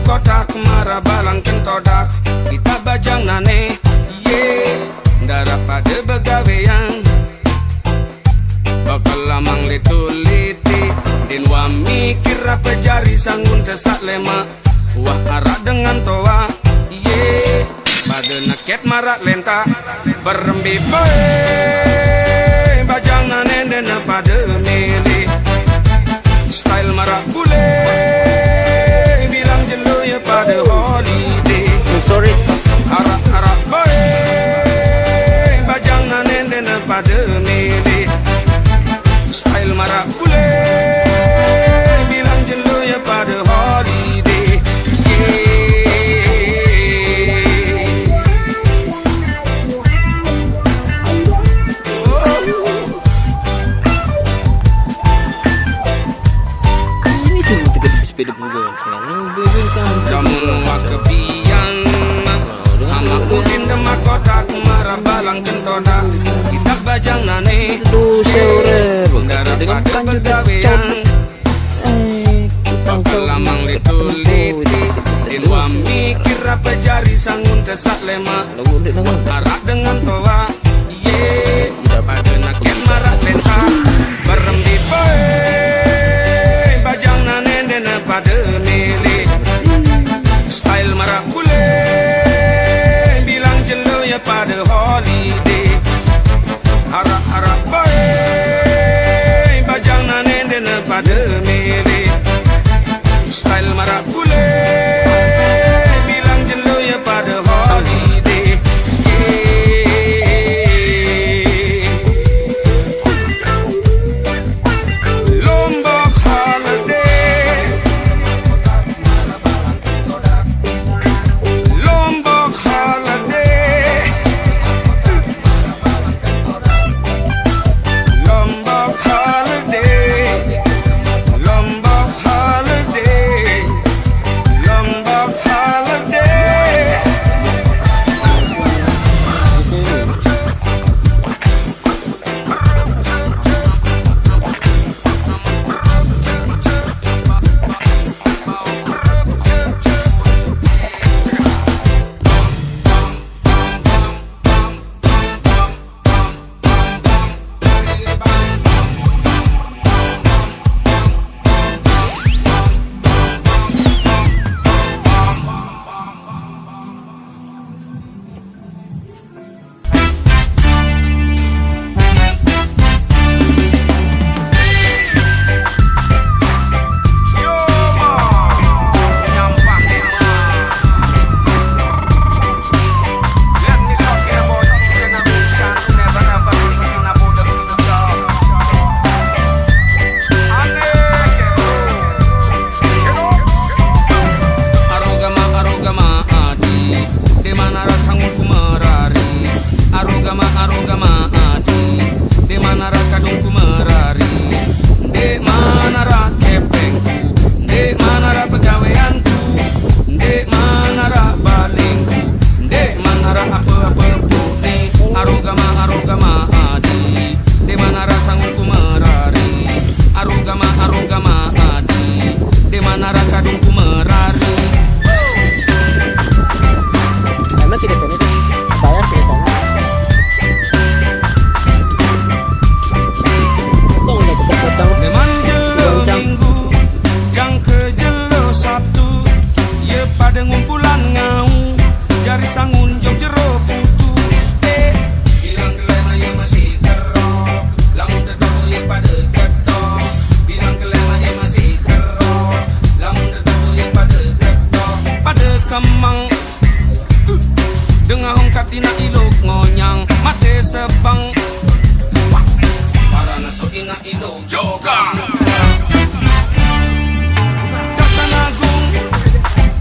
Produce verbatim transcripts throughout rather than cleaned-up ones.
Kotak maraq balang kentodak, kitak bajang nane, ye, ndaraq pade begawean. Bakal lamang leto-lete, den wah mikir ape jari sangun tesaq lemaq, wah araq dengan toaq, ye, pade neket maraq lentaq. Berembe bae, bajang nane ndeqne pade mele. Style maraq bule, bilang jelo ye pade holiday. Sorry. Araq-araq bae, bajang nane ndeqne pade mele. Style maraq bule, bilang jelo ye pade holiday. Yeah. Ini sih, sepeda bule. Lamun wah kebiang, amaq udin demaq kotak, maraq balang kentodak, kitak bajang nane. Dosa ore, ndaraq pade begawean. Bakal lamang leto-lete, den wah mikir ape jari sangun tesaq lemaq, araq dengan toaq. Ye, pade neket maraq lentaq. Berembe bae, bajang nane ndeqne pade mele. Style maraq bule, bilang jelo ye pade holiday. Araq-araq bae, bajang nane ndeqne pade mele. Style maraq bule, bilang jelo ye pade holiday. Yeah. Lombok holiday. Lombok holiday. Lombok holiday, Lombok holiday, Lombok holiday. Arogama, arogama adi, de manara sangunku merari. Arogama, arogama adi, de manara kadungku merari. De manara kepengku, de manara pegaweanku, de manara balengku, de manara ape-ape pune. Arogama, arogama adi, de manara sangunku merari. Arogama, arogama adi, de manara kadungku merari. Emang tidak tahu? Saya tidak tahu. Untung udah potong-potong. Memang jelo minggu, jangke jelo Sabtu, ye pade ngumpulan ngau, jari sangun jok jero putu. Eh, bilang gelem aye masih kerok, lamun tedoh ye pade ketok. Bilang gelem aye masih kerok, lamun tedoh ye pade ketok. Pade kemang, dengah ongkat inaq iluk ngonyang, mate sebang. Para nesu inaq iluk jogang. Dasan Agung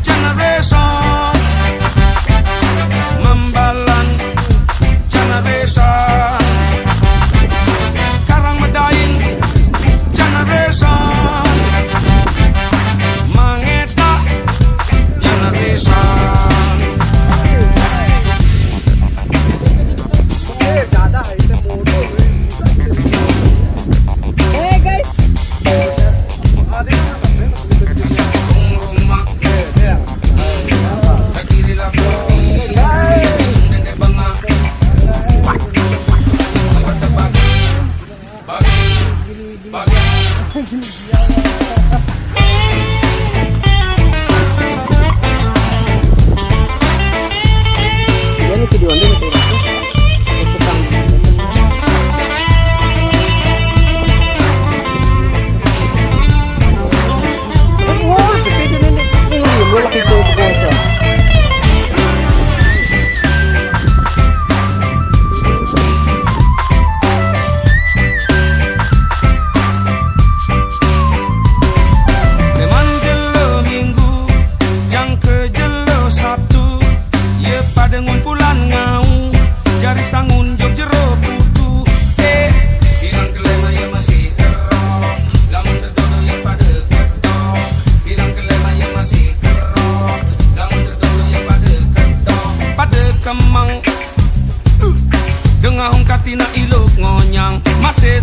Generation, Membalan Generation, Karang Medain Generation, Mangetak Generation. Hey guys,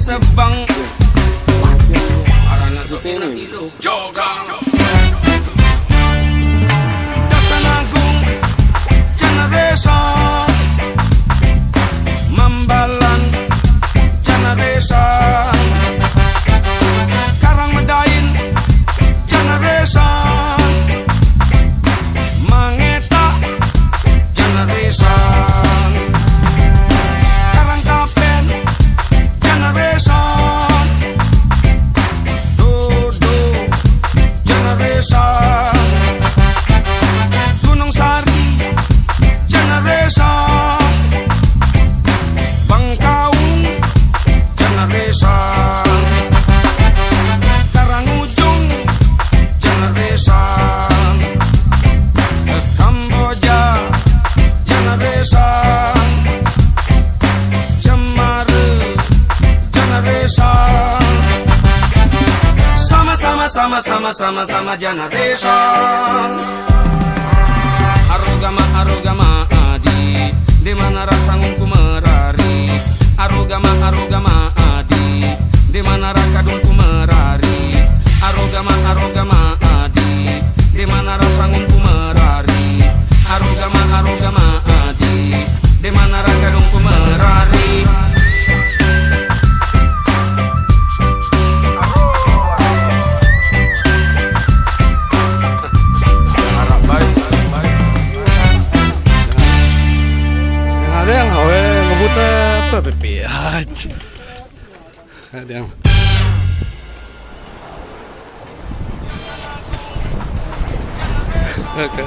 Sebang. Arana sok ina ilu. Jogang. Dasanagung Generation. Mambalang Generation. Karang Medain Generation. Mangeta Generation. Karang Kapen Generation. Dodo Generation. Gunung Sari Generation. Bangkaung Generation. Karangujung Generation. Kamboja Generation. Cemara Generation. Sama-sama, sama-sama, sama-sama Generation. Arugama, arugama adi, di mana rasa ngungku merari? Arugama, arugama adi, di mana rakadungku merari? Arugama, arugama adi, di mana rasa ngungku merari? Arugama, arugama adi, di mana rakadungku merari? Harap baik, harap baik. Yang ada yang hawe ngebut apa pipi? Ada yang. Oke.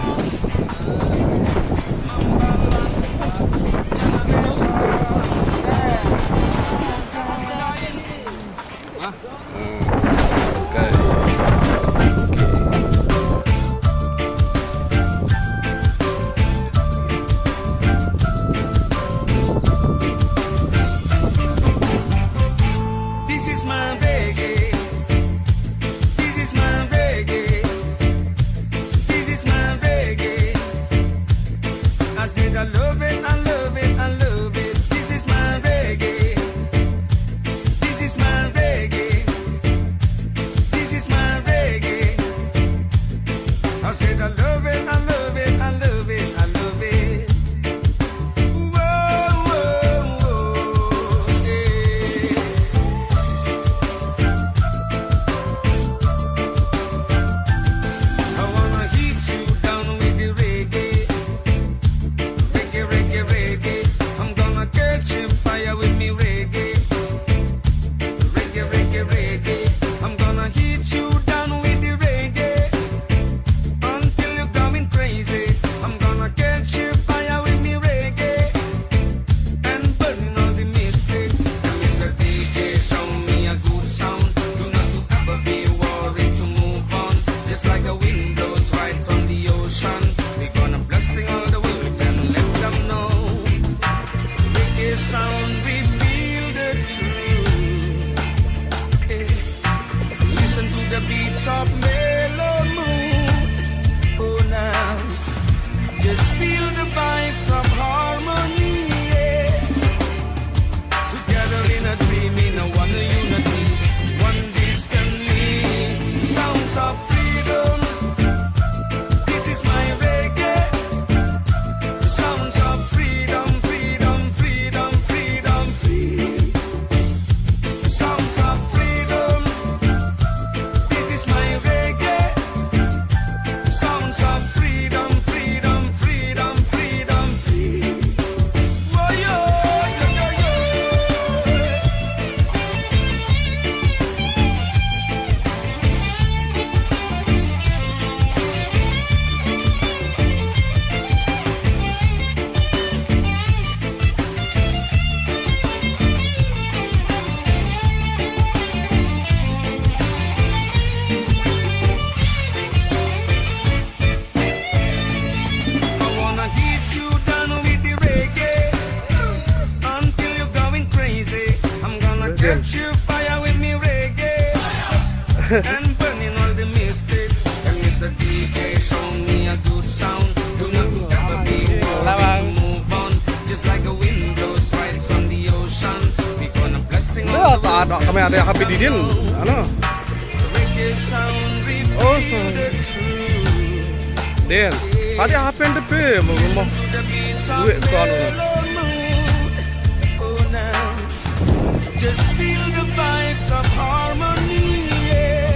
Oke. This is my reggae. This is my reggae. This is my reggae. I said I love it, I love it, I love it. This is my reggae. This is my reggae. This is my reggae. I said I love it, I love it, I love it, I love it. Whoa, whoa, whoa, yeah. I wanna hit you down with the reggae. Reggae, reggae, reggae. I'm gonna catch you fire with me reggae. Reggae, reggae, reggae. I'm gonna hit you down with the reggae until you're going crazy. I'm gonna catch you fire with me reggae and burning all the mistake. And Mister D J, show me a good sound. Do not to ever be worried to move on. Just like a wind blows right from the ocean, we gonna blessing all the world and let them know. Reggae sound reveal the truth. Eh. Listen to the beats of mellow mood. Oh, now just feel the vibes of harmony. Yeah. Together in a dream, in a one unity, one destiny. Sounds of freedom. This is my reggae. Sounds of freedom, freedom, freedom, freedom, free. Sounds of freedom. This is my reggae. Sounds of freedom, freedom, freedom, freedom, free. Whoa, yo, yo, yo, yo. I wanna hit you down with the reggae until you're going crazy. I'm gonna catch you fire with me reggae and burning all the mistake. And Mister D J, show me a good sound. Do not to ever be worried to move on. Just like a wind blows right from the ocean. We gonna blessing all the world Nak kami ada H P di din, ano? Oh, so. Din, tadi H P yang depe, mau ngomong duit ko anu. Just feel the vibes of harmony, yeah.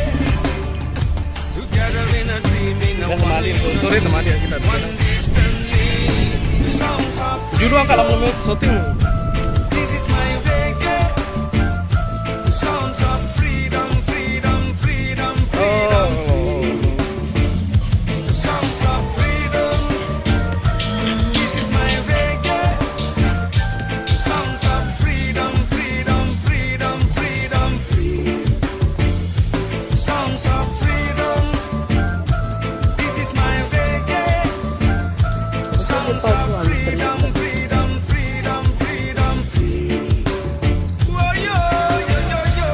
Together in a dream, in a Dah temali, one sore temali kita. One destiny. The sounds of Judul angkat lama-lama syuting. This is my reggae. The sounds of freedom, freedom, freedom, freedom, Oh. freedom. The sounds of freedom. This is my reggae. The sounds of freedom, freedom, freedom, freedom, free. The sounds of freedom. This is my reggae. The sounds of freedom, freedom, freedom, freedom, free. Whoa, yo, yo, yo, yo.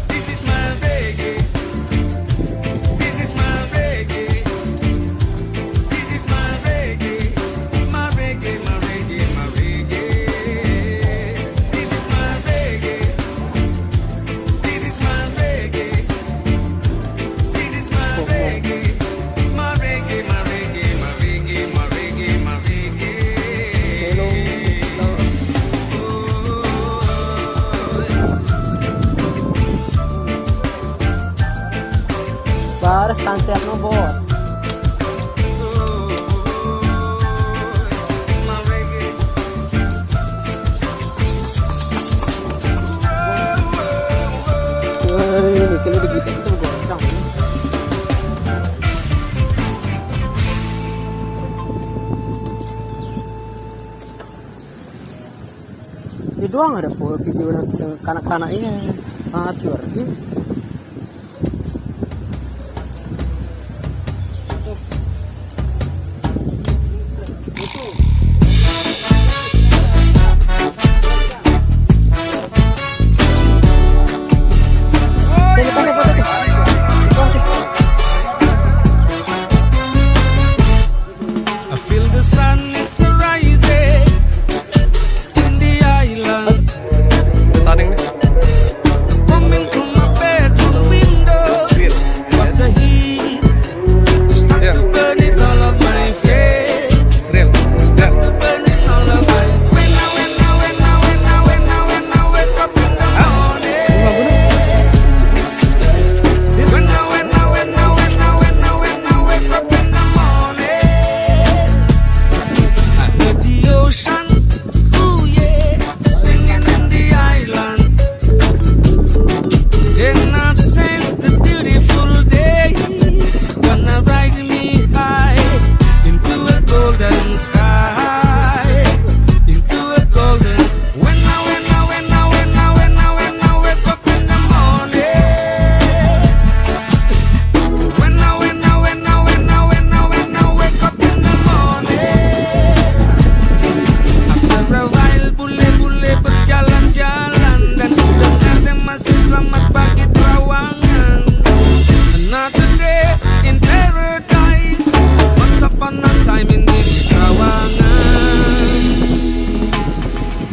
This is my reggae. This is my reggae. This is my reggae. My reggae, my reggae, my reggae. This is my reggae. This is my reggae. This is my reggae. My reggae, my reggae, my reggae, my reggae, my reggae. Baru sunset no, bos. Woi, ini kena digitek itu goncang. Dia doang ada po video nak kanak-kanak ini. Ah, tiwar. I feel the sun is rising in the island. Coming through my bedroom window. Real. Was the heat. Start to burn it all up my face. Real. Start to burn it all up my. When I, when I, when I, when I, when I, when I wake up in the morning. When I, when I, when I, when I, when I, when I wake up in the morning, I hear the ocean, ooh yeah, singing in the island. Then I sense the beautiful day, gonna ride me high into a golden sky, into a golden. When I, when I, when I, when I, when I, when I wake up in the morning. When I, when I, when I, when I, when I, when I wake up in the morning. After a while, bule-bule berjalan-jalan dan ku dengar dia masih selamat pagi Trawangan. Another day in paradise. Once upon a time in Gili Trawangan.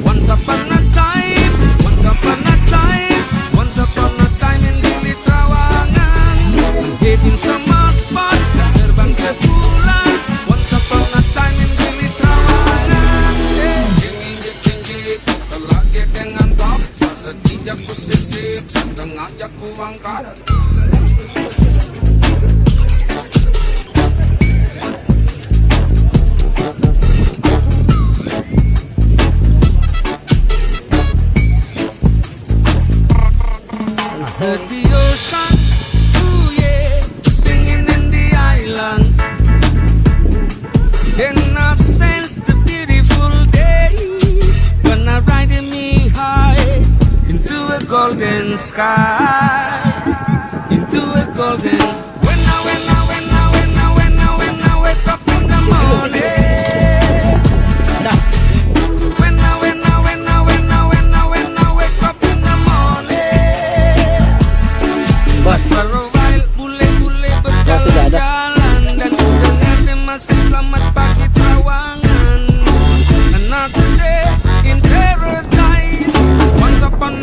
Once upon a time, once upon a time, once upon a time in Gili Trawangan. Giving some hot spot, terbang ke bulan. Once upon a time in Gili Trawangan. Yeah. Jing, jing, jing, jing, jing. Lagi dengan top, setia ku sisip, sengaja ku angkat. I heard the ocean, ooh yeah, singing in the island. Then I've sensed the beautiful day, gonna ride me high into a golden sky, into a golden. When I, when I, when I, when I, when I, when I wake up in the morning. When I, when I, when I, when I, when I, when I wake up in the morning. Bos. After a while, bule-bule berjalan-jalan dan ku dengar dia masih selamat pagi Trawangan. Another day in paradise. Once upon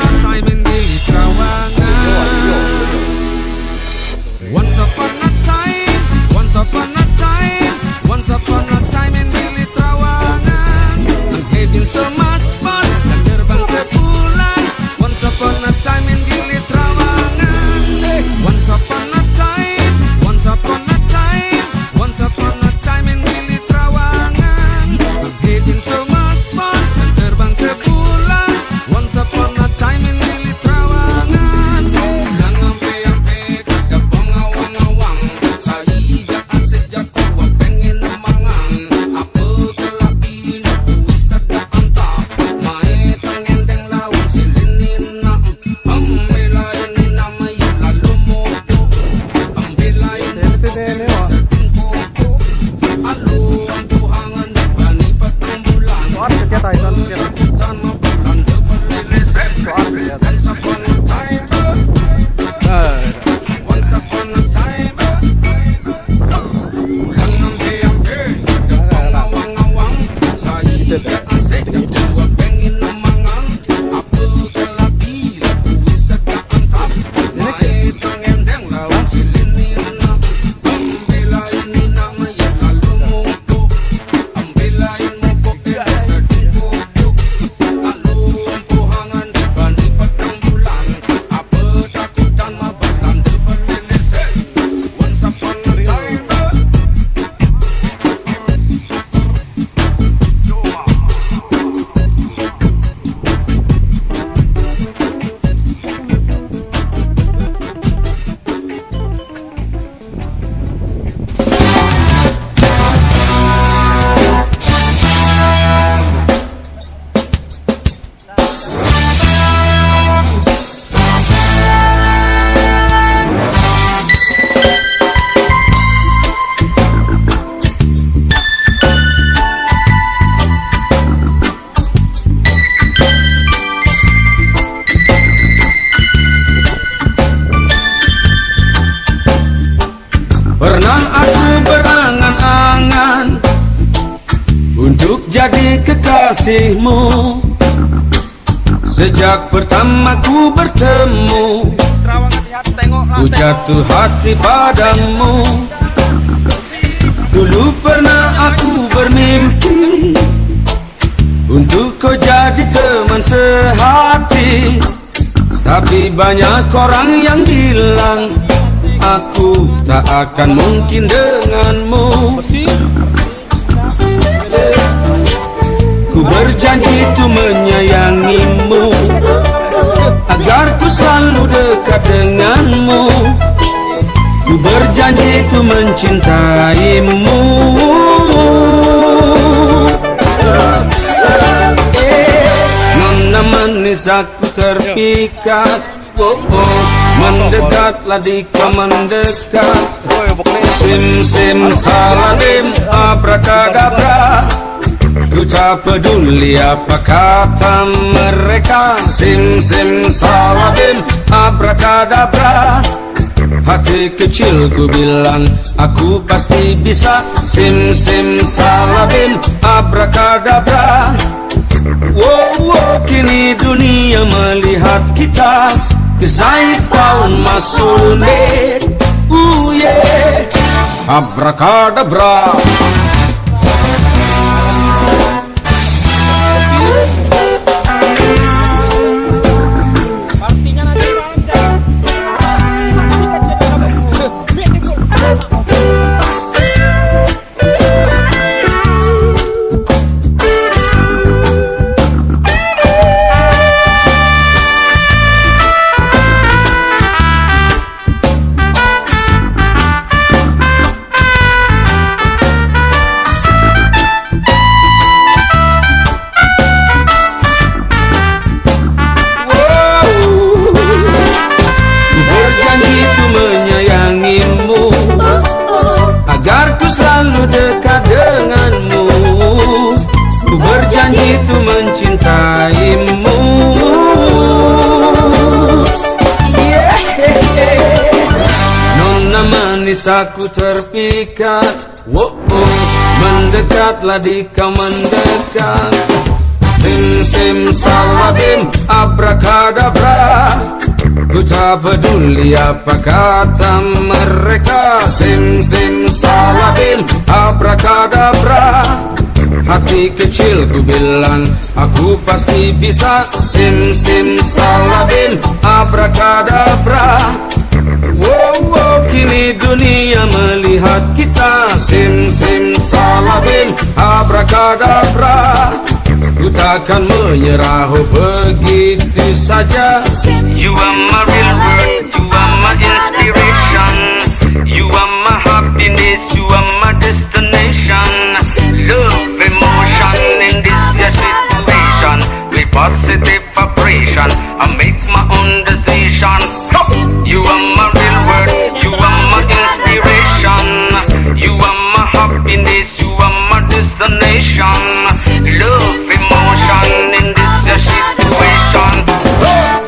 kasihmu. Sejak pertama ku bertemu, ku jatuh hati padamu. Dulu pernah aku bermimpi untuk kau jadi teman sehati. Tapi banyak orang yang bilang aku tak akan mungkin denganmu. Ku berjanji untuk menyayangimu, agar ku selalu dekat denganmu. Ku berjanji untuk mencintaimu. Nona manis, aku terpikat. Oh, oh. Mendekatlah, dika mendekat. Sim sim salabim, abrakadabra. Ku tak peduli apa kata mereka. Sim sim salabim, abrakadabra. Hati kecilku bilang aku pasti bisa. Sim sim salabim, abrakadabra. Wow, wow, kini dunia melihat kita. Kisah tahun masul me. Ooh yeah. Abrakadabra. Berjanji untuk menyayangimu, agar ku selalu dekat denganmu. Ku berjanji untuk mencintaimu. Yeah. Nona manis, aku terpikat. Wow, wow. Mendekatlah, dika mendekat. Sim sim salabim, abrakadabra. Ku tak peduli apa kata mereka. Sim sim salabim, abrakadabra. Hati kecilku bilang aku pasti bisa. Sim sim salabim, abrakadabra. Wow, wow, kini dunia melihat kita. Sim sim salabim, abrakadabra. Ku takkan menyerah, oh, begitu saja. You are my real world, you are my inspiration. You are my happiness, you are my destination. Love, emotion in this year situation. With positive vibration, I make my own decision. Ho! You are my real world, you are my inspiration. You are my happiness, you are my destination. Love, emotion in this year situation. Ho!